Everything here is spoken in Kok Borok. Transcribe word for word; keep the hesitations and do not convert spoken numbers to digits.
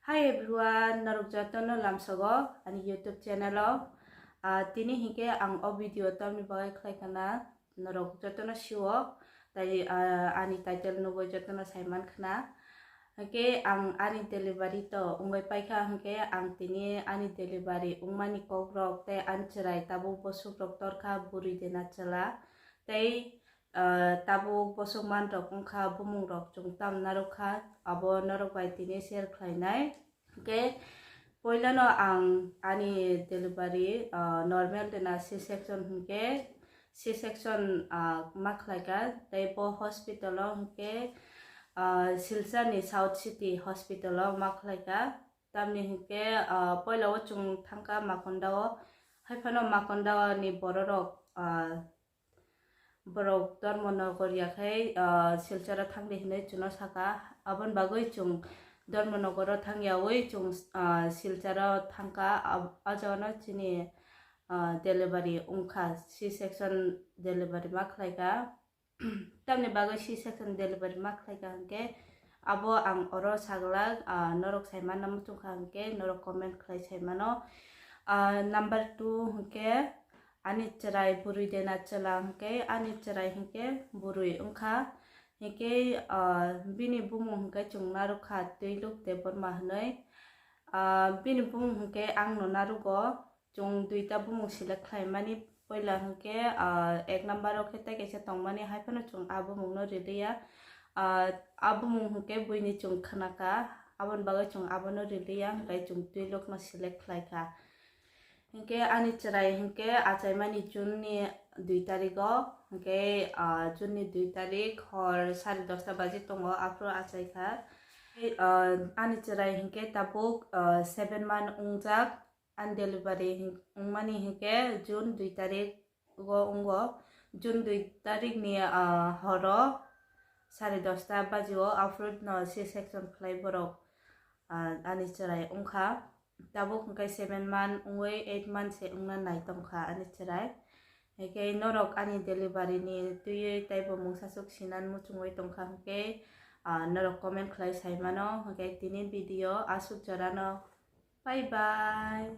Hi everyone, norok jotono lamsogo ani YouTube channel o. Ah, tini hinkhe ang o video tamni bagwi khlai khana norok jotono sio, tai, ah, ani title nugwi jotono saiman khna. Hinkhe ang ani delivery to wngwi paikha, hinkhe ang tini ani delivery wngmani kokrok tei ani chwrai tabuk bosukrok torkha, bwrwi dena chwla tei ah, tabuk bosok manrok wngkha, bumungrok chwng tam narwkha, abo norok bai tini share khlainai. Hinkhe poilano ang ani delivery, ah, normal dena C section hinkhe C section, ah, ma khlaikha, tei bo hospital o hinkhe, ah, Silchar ni South City hospital o ma khlaikha. Tamni hinkhe, ah, poila o chwng thangkha Makonda o, haiphano Makonda ni bororok, ah, borok Dharmanagar ya khai, ah, Silchar o thangdi hinwi chwngno saka. Aboni bagwi chwng Dharmanagar o thangyawi chwng, ah, Silchar o thangkha. Ab-, o jagano chini, ah, delivery wngkha, C section delivery ma khlaikha. Tamni bagwi C section delivery ma khlaikha hinkhe abo ang oro saglak, ah, norok saimano muchungkha hinkhe norok comment khlai saimano. Ah, number two hinkhe ani chwrai bwrwi dena chwla hinkhe ani chwrai hinkhe bwrwi wngkha. Hinkhe, ah, bini bumung hinkhe chwng narwkha Twiluk Debbarma hinwi. Ah, bini bumung hinkhe angno narwgo. Chwng duita bumung select khlaimani, poila hinkhe, ah, ek number o khe tei kaisa tongmani, haiphano chwng a bumungno riliya. Ah, a bumung hinkhe buini chwng khnakha, aboni bagwi chwng abono riliya, hinkhe chwng Twilukno select khlaikha. Hinkhe ani chwrai hinkhe achaimani June ni dui tarigo, hinkhe, ah, June ni dui tarik hor sare dosta baji tongo, aphuru achaikha. Ah, ani chwrai hinkhe tabuk, ah, seven month wngjak. Ani delivery hin-, wngmani hinkhe June dui tarik o wngo. June dui tarik ni, ah, horo sare dosta baji o aphuru no C section khlai borok, ah, ani chwrai wngkha. Tabuk hinkhe seven month wngwi eight month se wngna nai tongkha ani chwrai. Hinkhe norok ani delivery ni twiwi teibo mungsa swk sinan muchungwi tongkha hinkhe, ah, norok comment khlai saimano. Hinkhe tini video aswk jorano. Bye bye.